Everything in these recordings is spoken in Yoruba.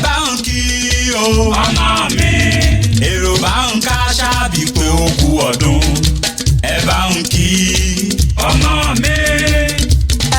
Bá ń kí o. Ọmọ mi. Èrò bá ń ká ṣáàbì pé ó kú ọdún. Ẹ bá ń kí. Ọmọ mi.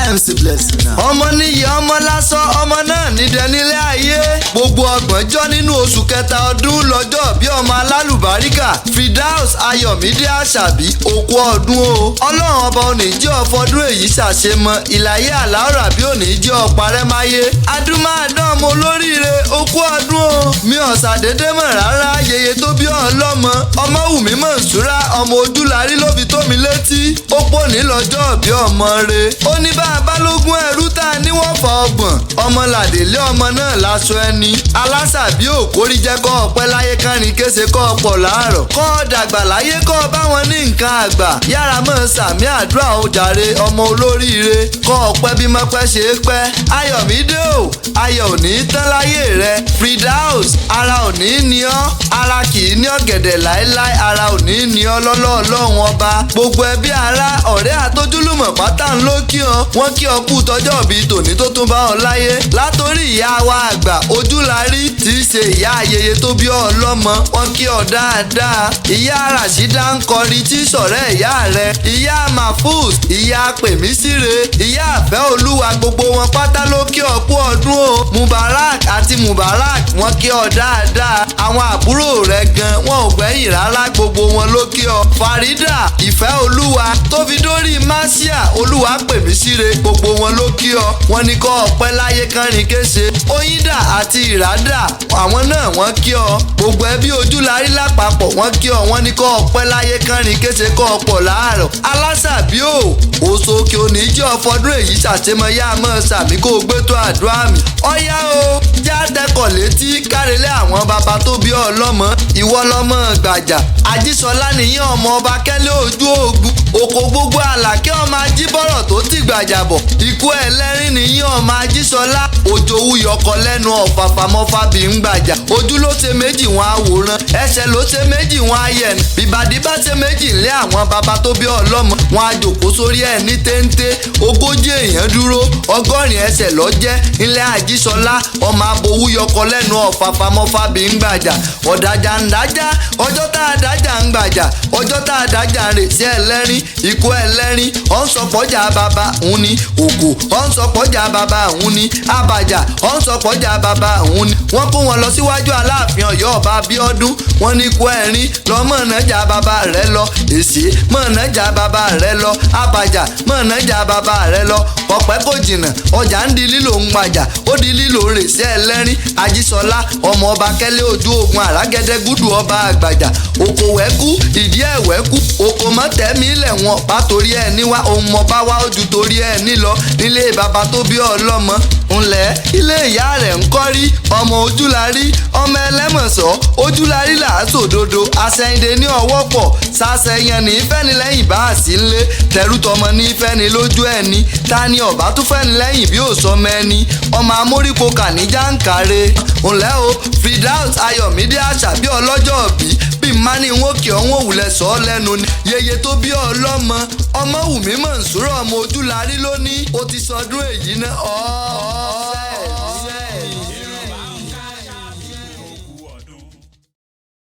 MC Blessing now. Ọmọ níyì, ọmọ lásán, ọmọ náà nídẹ nílé ayé. Gbogbo ọgbọ̀njọ́ nínú oṣù kẹta ọdún lọ́jọ́ bí ọmọ alálùbáríkà Firdaus Ayọ̀mídé Àṣàbí, òkú ọdún o. Ọlọ́run ọba òní jẹ́ ọ̀fọ́dún èyí ṣàṣemọ ìlàyé àláùrà bí òní jẹ́ ọ̀parẹ́ máyé. Adúmáàdán ọmọ olóríire, òkú ọdún o. Mi ò ṣàdédé mọ̀ rárá, yeye tó bí ọlọ́mọ Ọmọwùmí Mọ̀nsúrà ọmọ Ojúlarí ló fi tó mi létí. Ó pò ní lọ́jọ́ bí ọmọ re. Ó ní bá a bá lógún ẹrú tá a níwọ̀n fọ 30 ọmọ làdélé ọmọ náà láṣọ ẹni. Alásàbí òkórí jẹ́ kọ́ ọpẹ́ láyé kánrin kése kọ́ ọ̀pọ̀ láàrọ̀ kọ́ ọ dàgbà láyé kọ́ ọ bá wọn ní nǹkan àgbà yára mọ́ sàmí àdúrà ó jàre ọmọ olóríire kọ́ ọpẹ́ bí mọ́pẹ́ ṣe é pẹ́. Ayọ̀mídé o, ayọ̀ ò ní tán láyé rẹ. Firdaus, ara ò ní ní ọ́, ara kì í ní ọ̀gẹ̀dẹ̀ láéláé, ara ò ní ní ọ́ lọ́lọ́ ọlọ́run ọba. Gbogbo ẹbí, ará, ọ̀rẹ́ àtojúlùmọ̀ pátá ń ló kí ọ. Wọ́n kí ọ kú tọjọ́ bíi tòní tó tún bá ọ láyé. Látòrí ìyá wa àgbà Ojúlarí tí í ṣe ìyá ayẹyẹ tó bí ọ lọ́mọ, wọ́n kí ọ dáadáa. Ìyá Ràṣídà ń kọrin tí sọ̀rẹ́ ìyá rẹ, ìyá Mahfuz, ìyá Pèmísíre, ìyá Àfẹ́ Olúwa, gbogbo wọn pátá ló kí ọ kú ọdún o. Mubarak àti Mubarak, wọ́n kí ọ dáadáa. Àwọn àbúrò rẹ gan wọn ò gbẹ́yìn rárá, gbogbo wọn ló kí ọ. Farida Ìfẹ́ Olúwa tó fi dórí Masia Olúwa Pèmísíre, gbogbo wọn ló kí ọ. Wọ́n ní kọ́ ọpẹ́ láyé kánrin kése. Oyinda àti Ìrádà, àwọn náà wọ́n kí ọ. Gbogbo ẹbí Ojúlarí lápapọ̀ wọ́n kí ọ. Wọ́n ní kọ́ ọpẹ́ láyé kánrin kése kọ́ ọ̀pọ̀ láàrọ̀. Alásàbí o, òsòkè òní jẹ́ ọ̀fọ́dún èyí ṣàṣemọ́yá mọ́ sàmí kó o gbé tó àdúrà mi. Ọ̀yá o, já tẹkọ̀ létí kárẹ́lẹ́ àwọn bàbá tó bí ọlọ́mọ. Ìwọ lọ́mọ gbàjà Àjíṣọlá nìyẹn, ọmọ ọba kẹ́lẹ́ ojú ogun òkò gbogbo àlàkẹ́, ọmọ ajíbọ̀rọ̀ tó ti gbàjà bọ̀. Ikú ẹlẹ́rìn nìyẹn, ọmọ Àjíṣọlá òjòwú yọkọ lẹ́nu ọ̀fàfàmọ́fà bí ń gbàjà. Ojú ló ṣe méjì wọn àwòrán, ẹsẹ̀ ló ṣe méjì wọn ayẹ̀nù. Bìbàdí bá ṣe méjì lé àwọn bàbá tó bí ọlọ́mọ, wọn á jòkó sórí ẹ̀ ní téńté. 40 èèyàn dúró, 80 ẹsẹ̀ lọ́jẹ́ ilé Àjíṣọlá ọmọ abowú yọkọ lẹ́nu ọ̀fàfàmọ́fà bí ń gbàjà. Ọ̀dàjà ń dájà, ọjọ́ tá a dájà ń gbàjà, ọjọ́ tá a dájà ń rè sí ẹlẹ́rìn. Ikú ẹlẹ́rìn ọ̀ ń sọpọ̀jà bàbá òun ni òkò, ọ̀ ń sọpọ̀jà bàbá òun ni àbàjà, ọ̀ ń sọpọ̀jà bàbá òun ni. Wọ́n kó wọn lọ síwájú Aláàfin Ọ̀yọ́ ọba Abíọ́dún. Wọ́n ní ikú ẹ̀rín lọ mọ̀nàjà bàbá rẹ lọ, èsì mọ̀nàjà bàbá rẹ lọ, àbàjà mọ̀nàjà bàbá rẹ lọ. Ọ̀pẹ́ kò jìnnà, ọjà ń di lílo ń gbàjà, ó di lílo rè sí ẹlẹ́rìn. Àjíṣọlá ọmọ ọba kẹ́lẹ́ ojú ogun àràgẹ́dẹ́ gúdù ọba àgbàjà, òkò wẹ́kú ìdí ẹ̀ wẹ́kú òkò mọ́tẹ́mí lẹ̀ wọn bá torí ẹ̀ níwá ohun mọ̀ bá wá ojú torí ẹ̀ nílọ nílé bàbá tó bí ọlọ́mọ. Ńlẹ̀ ilé ìyá rẹ̀ ń kọ́rí ọmọ Ojúlarí ọmọ ẹlẹ́mọ̀sọ́ Ojúlarí làásòdodo àsẹ̀yìndé ní ọwọ́ pọ̀ sàṣẹyàn ní fẹ́ni lẹ́yìn bá a sí nlé tẹ̀rù tọmọ ní fẹ́ni lójú ẹni ta ni ọ̀bá tún fẹ́ni lẹ́yìn bí ò sọmọ ẹni ọmọ amóríko kà ní jàǹkàrè. Ńlẹ́ o, Firdaus Ayọ̀mídé Àṣàbí ọlọ́jọ́ bí bí mani ń òkè ọ̀hún òwúlẹ̀ sọ ọ́ lẹ́nu ni yeye tó bí ọlọ́mọ Ọmọwùmí Mọ̀nsúrà ọmọ Ojúlarí lónìí ó ti sọdún èyí náà ọ́ọ́.